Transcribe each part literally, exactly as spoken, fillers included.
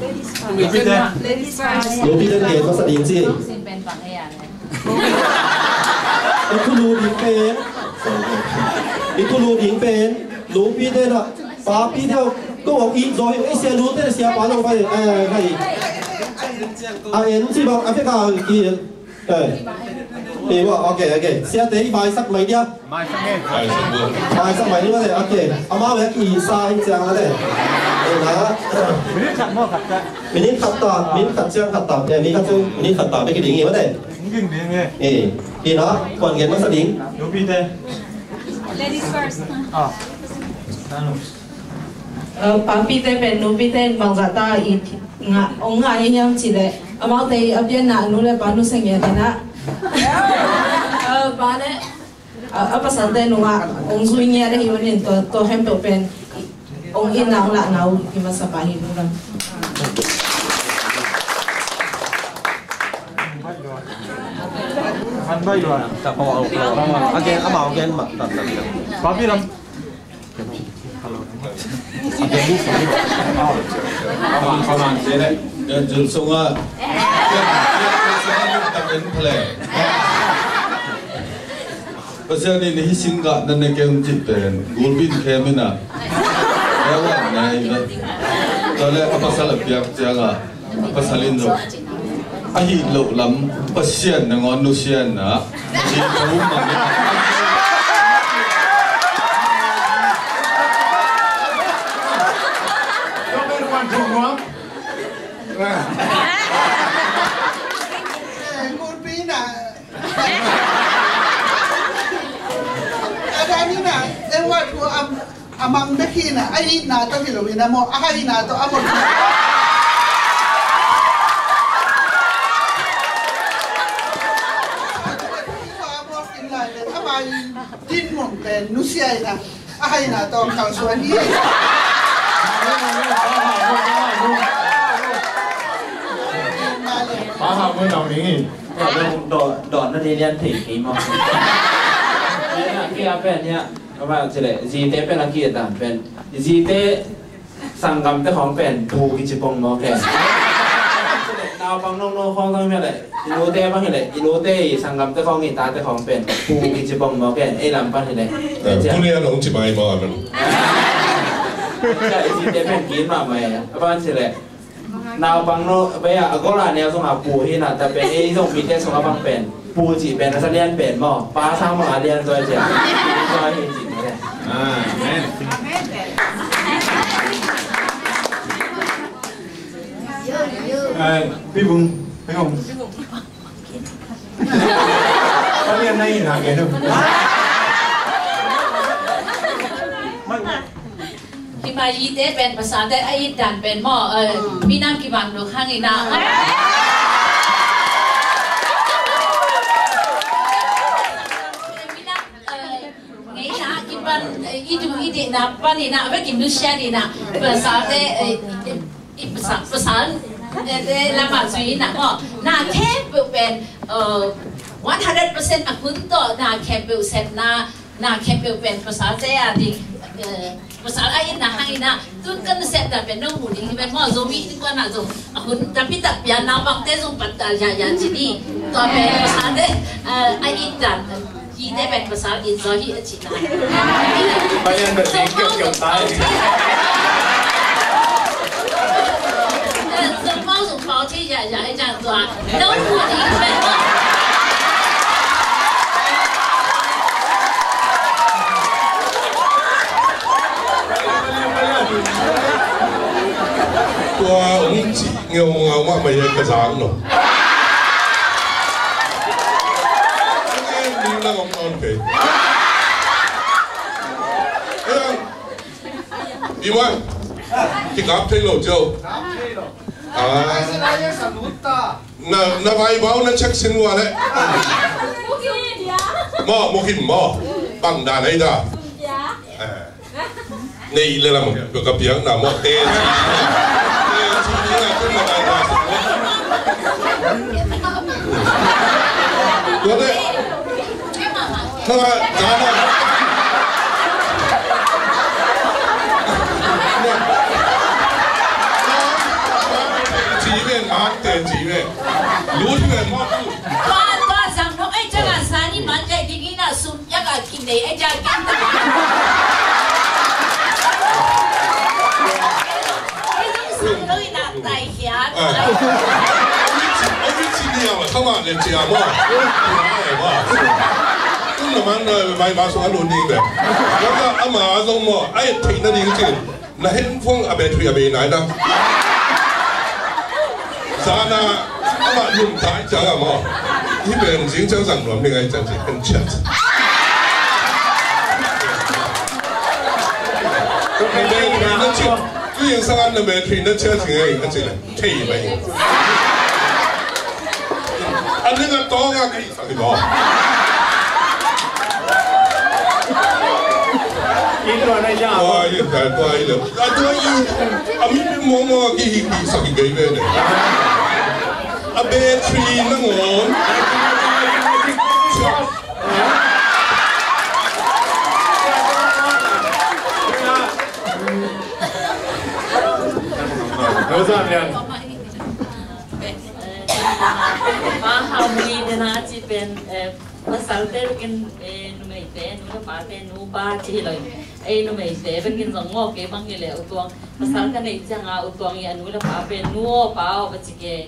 Ladies first. Ladies first. Ladies first. Ladies first. Ladies first. Ladies first. I thulu ding pen, i thulu ding pen, lupite na, papite, ko ong i zo hi, i sia lute, sia pa lo pai, eh, kai. A en ci bang, a fek a ki, eh. Eh, wa, okay, okay. Siate i maisak mai dia. Maisak mai dia, okay. Amau e ki sa in ciang a de. Eh, na. Minit khat maw, khat ta. Minit khat ta, minit khat ciang khat ta. Eh, minit khat ciang, minit khat ta, bek ki ding i wa de. Ging ding e. Eh, ina, kuan gen masa ding. Lupite. Ladies first. Ah. Nanu. Eh, papite pen nupite in bangzah ta i ngah, ong ngah i hiam cih leh, amaute i a pianna nu le pa nusia ngiat hi na. Eh, pa le, eh, a pasalte nungah ong zui ngiat ahi manin tua, tua khempeuh pen ong itna ong lahna uh hi masa pah hi lungdam. Again, amau again, ma, ta, ta, ta. Papi lam. Again, sorry. Amau, amau, sila. Yan, jul sunga. Yan, yan, yan, yan, yan, yan, Pasian in hih singgah na ne kei un cih pen gulpi in khem in a. Tua le a pasal a piak ciangin a pasal in zong ahih loh lam Pasian nangawn nusia in a. Ahih loh lam. Gulpi in a. A dan in a, en wa thu a, a mang bek hi in a, a itna tawh hi lo in a maw, a haina tawh a mawk. A mawk in lai pen, a mai dinmun pen nusia in a. A haina tawh kalsuan hi. Pa ha mun nau ni. Dawh, dawh na ni lian thei kei maw. Kia pen ya, a va ci le, zite pen a kia dan pen. Zite Sanggamte khawng pen pu kici pong mawk e. Naupang nongno khawng zong hi mah leh, i nute bang hi leh, i nute i sanggamte khawng i tate khawng pen pu kici pong mawk e, ei lam pan hi leh. Eh, pu lian hong ci mai maw a pen. Cia i cite pen kin mahmah e, a pan ci leh. Naupang no, bai a, a gol a neu zong a pu hi na, ta pen ei zong mite sung a bang pen pu cih pen a sa lian pen maw, pa sang bang a lian zaw cia. Zaw hi cih maw le. Amen. Pi Bung, Pi Bung. Sa lian na hi na ke tu. Hi mah i te pen pasal te a it dan pen maw, eh, minam kibang lo hang ina. Minam, eh, ngeina kipan, eh, i du i dihna pan ina, a ve kim du sia dihna. Pasal te, eh, i pasal, pasal, eh, te lama zui ina maw. Na khempeuh pen, eh, one hundred percent a hun tawh na khempeuh sepna, na khempeuh pen pasal te a ding, eh, pasal a itna hang ina, tun kan sep ta pen nong mu ding hi pen maw, Zomi innkuan ah zong a hun tampi tak pia, naupangte zong pat ta ya ya ci ni. Tua pen pasal te, eh, a it dan, hi te pen pasal it zaw hi a ci na. Ba yan ba ding kiau kiau tai. Eh, zong mau zong pau ci ya ya ai jang tua. Tua ung ci ngeu ngau mah mai ka zang no. Ning lang om non kei. Iwan, kikap thei lo cio. Ah. Na, na vai bau na check sin wa le. Mo, mo kim mo. Bang da nei da. Eh. Nei le lam ka piang na mo te. Te ci na kun na vai da. Tua le. Nang a, nang a. An te ci ve. Lu ti ve mo. Tua, tua sang nok ei ciang a sa ni man te ding in a sum yak a kin nei ei ciang kin ta. Ei zong sum lo in a tai hiat. Oi ci ni a ma thama le ci a mo. Kum na man mai ma sung a lu ni ve. Lam a ama zong mo. Ai thei na ding ci. Na handphone a battery a bei nai na. Zan a amah lum tai ciang a maw. Hih pen zing ciang zang nuam ding ai ciang ci hen ciat. Na battery na ciat. Tu ing sang an na battery na ciat zing ai a ci le. Thei mai. An ning a tawng a kai. Tua i le, tua i le. A tua i, a mi mawngmawng a kihi, kihi sak i gei ve le. A battery nangawn. Lo zam lian. Pa Hau Mui te na ci pen, eh, pasalte bekin, eh, numeite, nu le pate, nu pa ci hi lo. Eh, numeite bekin zong ngawh kei bang hi le U Tuang. Pasal ka neih ciang a U Tuang i a nu le pa pen nu aw pa aw va ci kei.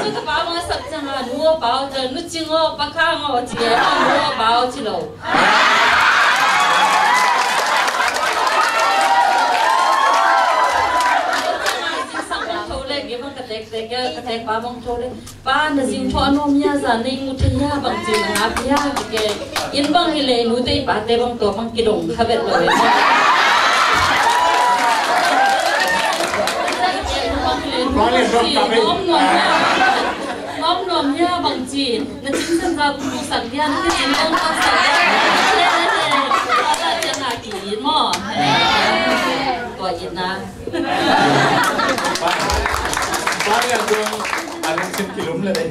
Su tapa bang a sak ciang a nu aw pa aw ci lo, nu Cing aw, Pa Khang aw ci kei, nu aw pa aw ci lo. Zingsang bang tho le, kei bang ka tek tek, ka tek pa bang tho le. Pa na zing thawh a nuam hia, zan na ing ut thei hia, bang ci na ngap hia, kei in bang hi le, nu te i pa te bang tua bang kidong kha vet lo e. Bang hi le, nu te i pa te bang tua bang kidong kha vet lo e. Nuam nuam hia, nuam nuam hia bang ci, na cin san za kum sak hia, na cin kong kong sak hia, na cin na ki it maw. Tua it na. Ba, ba ya dong, a lungsim ki lum le de.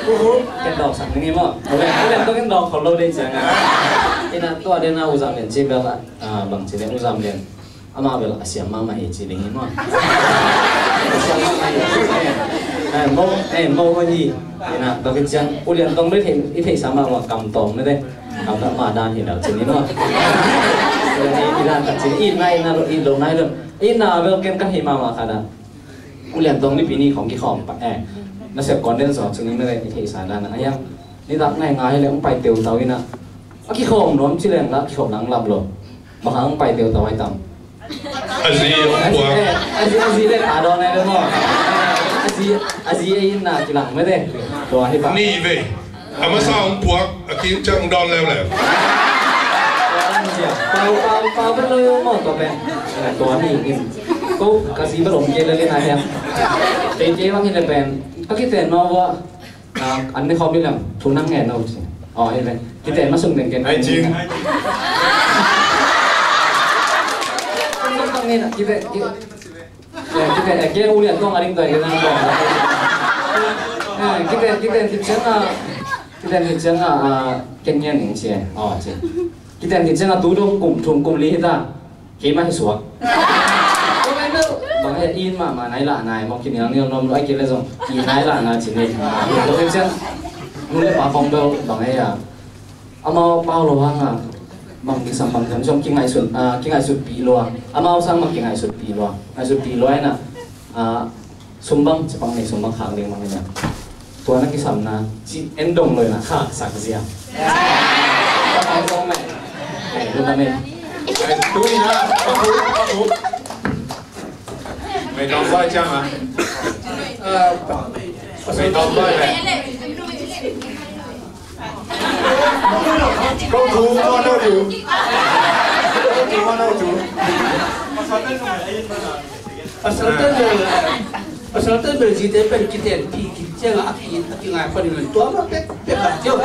Uhu. Ken dong sak ni maw. Ule, ule dong ken dong kho lo de ciang a. Ina tua de na U Zam Lian ci bel a, bang ci de U Zam Lian. Amah bel a siam mahmah hi ci ding hi maw? A siam mahmah hi ci ding hi. Eh, mo, eh, mo ko hi. Ina, tua khit ciang, U Lian Tong bel i theihsa mahmah kam tawng na te. Kam mahmah dan hi lo ci ni maw? I dan tak ci ni, i nai na lo, i lo nai lo. I na bel ken kan hi mahmah khat a. U Lian Tong ni pi ni khong kikhawm pa, eh. Na sep kon den zaw ci ni na le, i theihsa dan na hiam. Ni tak nai ngai le, ong pai teu tau ina. A kikhawm nuam ci leng la, kikhawm nang lam lo. Bang hang pai teu tau ai tam. A zi hong puak. A zi, a zi le pa dawn ai le maw. A zi, a zi ei in na kilang mete. Tua hi pa. Ni ve. A masa hong puak, a kim ciang dawn leuleu. Pau, pau, pau vet lo maw tua pen. Tua ni in. Ko ka zi vet om kei le le na hiam. Kei kei bang hi le pen. Ka kiten maw ua. Ah, an ne khawm i lem, thu nang ngen no ci. Aw, hi ve. Kite ma sung deng ken. Ai cing. Kite, kite, eh, kite, eh, kite U Lian Tong a ding doi, kite nang dong. Eh, kite, kite, kite ciang a, kite, kite ciang a, ah, ken ngen ning ci. Aw, ci. Kite, kite ciang a tu dong kum, thum kum li hi ta. Keimah hi suak. Bang hei in mahmah nai lah nai maw, kinial nial nuam lo ai kei le zong i nai lah nai cin ni. Lo kei ciang nu le pa khong bel bang hei a, amau pau lo hang a, bang kisam bang kisam zong kingaihsut, ah, kingaihsutpih lua. Amau sang bang kingaihsutpih lua. Ngaihsutpih lua ina, ah, Sumbang, ci pang nei sumbang khak ding bang ina. Tua na kisamna ci en dong lo ina khak sak zia. Ai dong me. Ai dong me. Ai tu ina, papu, papu. Mei dong bai ciang a. Mei dong bai me. Ko thu ko no tu. Ko thu ko no tu. Pasal ten bel, pasal ten bel zite pen kiten pi kit ciang a ki, a kingai pan in tua ma pek, pek a tiu.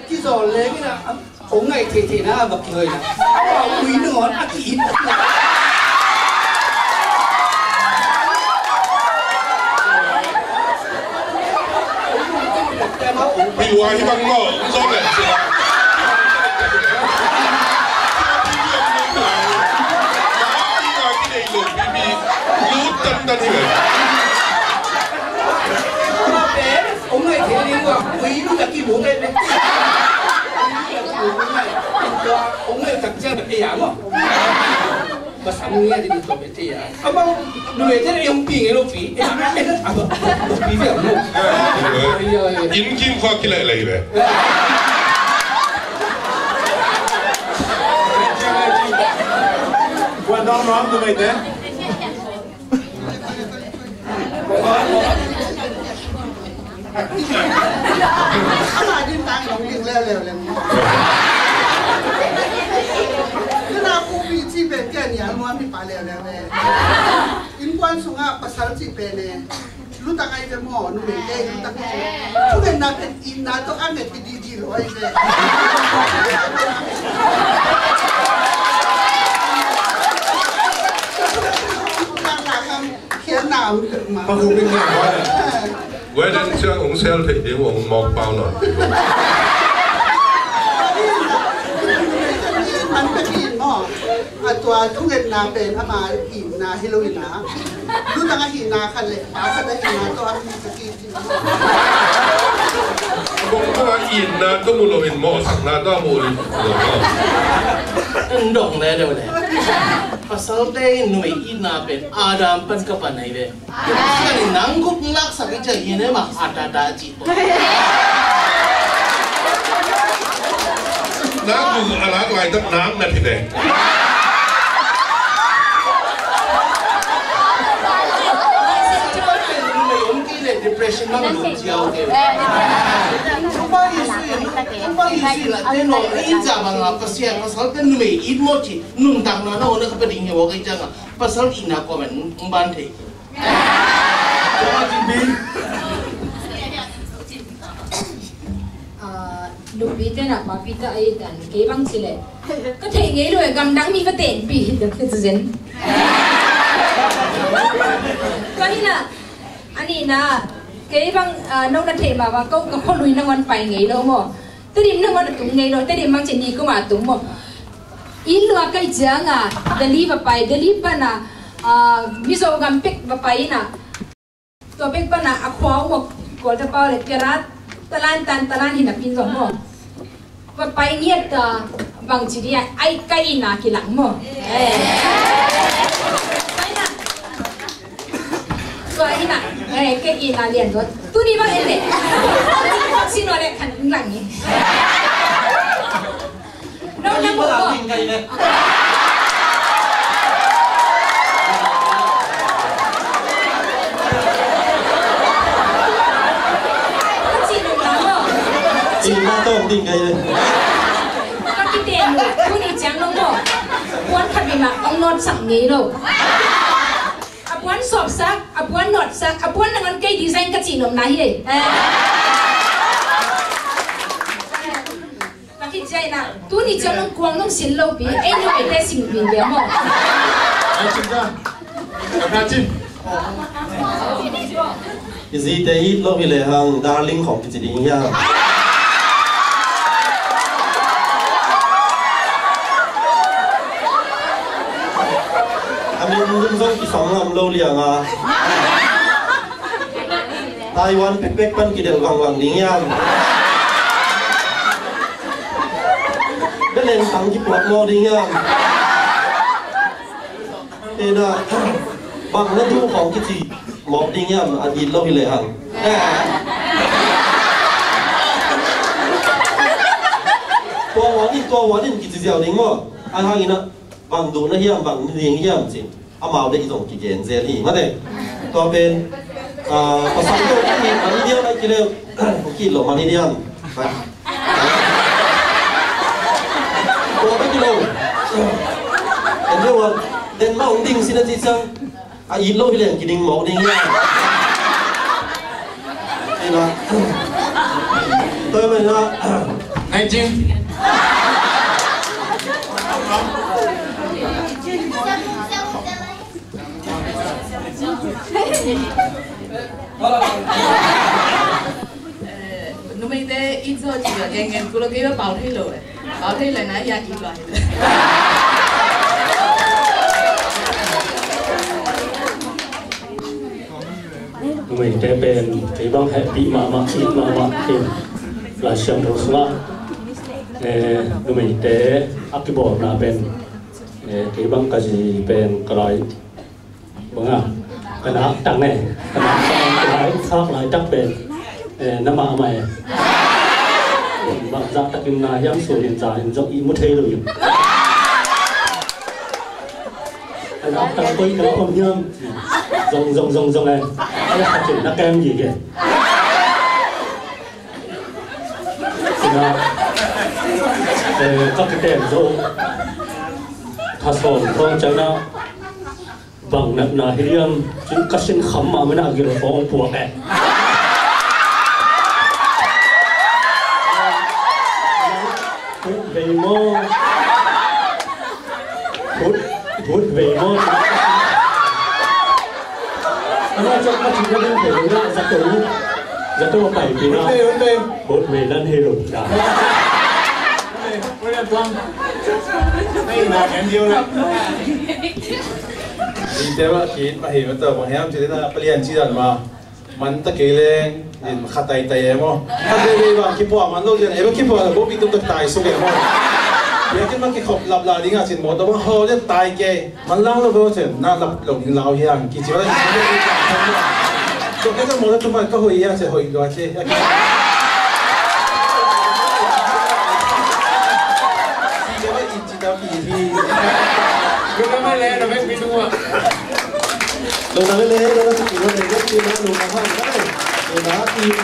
Kizol leng ina, ong ngai thei thei na, a va kihoi na. A va ui nangawn a ki it. Pi ua hi bang maw, zong le. Ama pen hong ngaih thei ding uh a, ui, nu na kimu pen pen. Ui, nu na kimu pen pen. Tua hong ngaih tak ciang pen ei a maw. Pasal mu ngiat ding tua pen ei a. Amau numeite na ei hong pi ngei lo pi. Ei a, ei a, a, pi pi a maw. Inn Kim khua kileh lei ve. Kuan dong nuam numeite. Ama din tang nong ding leuleu lem. Tuna pu pi ci pen kia nia lua mi pa leuleu le. Innkuan sungah pasal ci pen e. Lutang ai ve maw, numei te lutang ai ve. Thungetna pen itna tawh a met hi didi lo ai ve. Khiatna a ut ma. Pa hu min ngai hua le. Wedding ciang hong sel thei ding hong mawk pau nawn. Man ka din maw. A tua thungetna pen ama itna hi lo ina. Lutang a hihna khat le pa khat a hihna tawh a mi ka ki. Bawngkua itna ka mu loin mawhsakna ka mu loin. An dong le deuh le. Pasalte in numei itna pen Adam pan ka pan ahi ve. Sian in nang guk laksak i cia hi ne ma a ta ta ci. Nang guk a lak lai tak nang na thi ve. Depression mang lu ciau ke. Lupa Yesu, lupa Yesu la te no in ja bang a Pasian pasal te numei it mo ci nuntak na na ona ka pading he wa ka janga pasal ina ko men ban the. Aa, nupi te na papi ta ai dan kei bang ci le ka thei ngei lo e, gamdang mi va ten pi hi dan ka zen. Ka hi na, ani na, kei bang, aa, no na thei ma ba ko ka kholui na ngon pai ngei lo mo. Tedim na ngon a tung ngei lo, Tedim mang ci ni kuma tung mo. In lua kai cianga Delhi va pai, Delhi pana, aa, Mizo gam pek va pai na. Tua pek pana a khua ua kual ta pau le kera talan tan talan hina pin zong mo. Va pai ngiat ta bang ci dia ai kai ina kilang mo. Eh. Pai na. Tua ina, eh, ke ina lian tua. Tuni bang ende. Sino le kan lang ni. No, no, no. Ina tawng ding kai le. Ka kiten tuni ciang lo mo. Puan khat bima ong not sak ngei lo. A puan sawpsak, a puan notsak, a puan nangon kei design ka cih nopna hi ei. Ka khit ciai na, tuni ciang nong kuang nong sin lo pi, ei nong ei te sing pi ve maw. Ai cin ka. Ka cin. I zite it lo hi le hang, darling khong kici ding hiam? A min dum zong kisam ngam lo liang a. Taiwan pekpek pan kidelh vangvang ding hiam? Beleng tang kipuak maw ding hiam? Ena, bang na duh khawng kici mawk ding hiam, a it lo hi lehang. Eh. Tua huan in, tua huan in kici ziau ding maw? Ahi hangin ah, bang duh na hiam, bang na ding hiam cin. Amau deih zong kigen zel hi, mate. Tua pen, ah, pasal tawh ka it mah hi diam, ai kileh, ka it loh mah hi diam. Tua bek hi lo. En deuh a, den mah hong ding sin a cih ciang, a it lo hi leng kiding mawk ding hi a. Ina. Tua mah ina. Nai cing. Eh, numeite it zaw ci a, gen gen kul lo, kei bel pau thei lo eh. Pau thei lo na, ya it lo. Numeite pen kei bang hehpih mahmah, it mahmah hi. Laisiangtho sungah, eh, numeite a kibawlna pen, eh, kei bang ka zi pen ka lai banga, ka nak tang e, ka nak tang, ka lai khak laitak pen, eh, na mahmah e. Mah zahtakin na hiam, sunin za in zong ihmu thei lo in. Ka nak tang koi ka om hiam? Zong, zong, zong, zong e. Ka khatin na kem gige. Ina, eh, ka kiten zo. Thasawm thong china. Bang natna hi hiam, cin ka sin kham mah mana gil khawng puak e. Hut vei maw? Hut, hut vei maw? Ana cak ka cin ka ding vei na zato, zato pai pi na. Hut vei, hut vei. Hut vei nan hi lo da. Hut vei, hut vei tuang. Hei, na kan diu na. Dite ba kit ma hi ma to, bang hiam ci le na palian ci dan ma. Man ta kei leng, din kha tai tai e maw. Kha tai tai bang kipuah man lo din, e ba kipuah la bo pi tuk tak tai suk e maw. Biakinn ma kikhop lap la ding a cin maw, to bang ho din tai kei. Man lang lo bo cin, na lap lo din lau hiang, kici ba la kici. To ka maw la tu ma ka hoi hiang cin hoi lo cin. Ci ba i ci ta pi hi. Lo ka ma le, lo ka pi tuk a. Lo na le le, lo na suki lo le, lo ki na lo na ha le. Lo na ki na.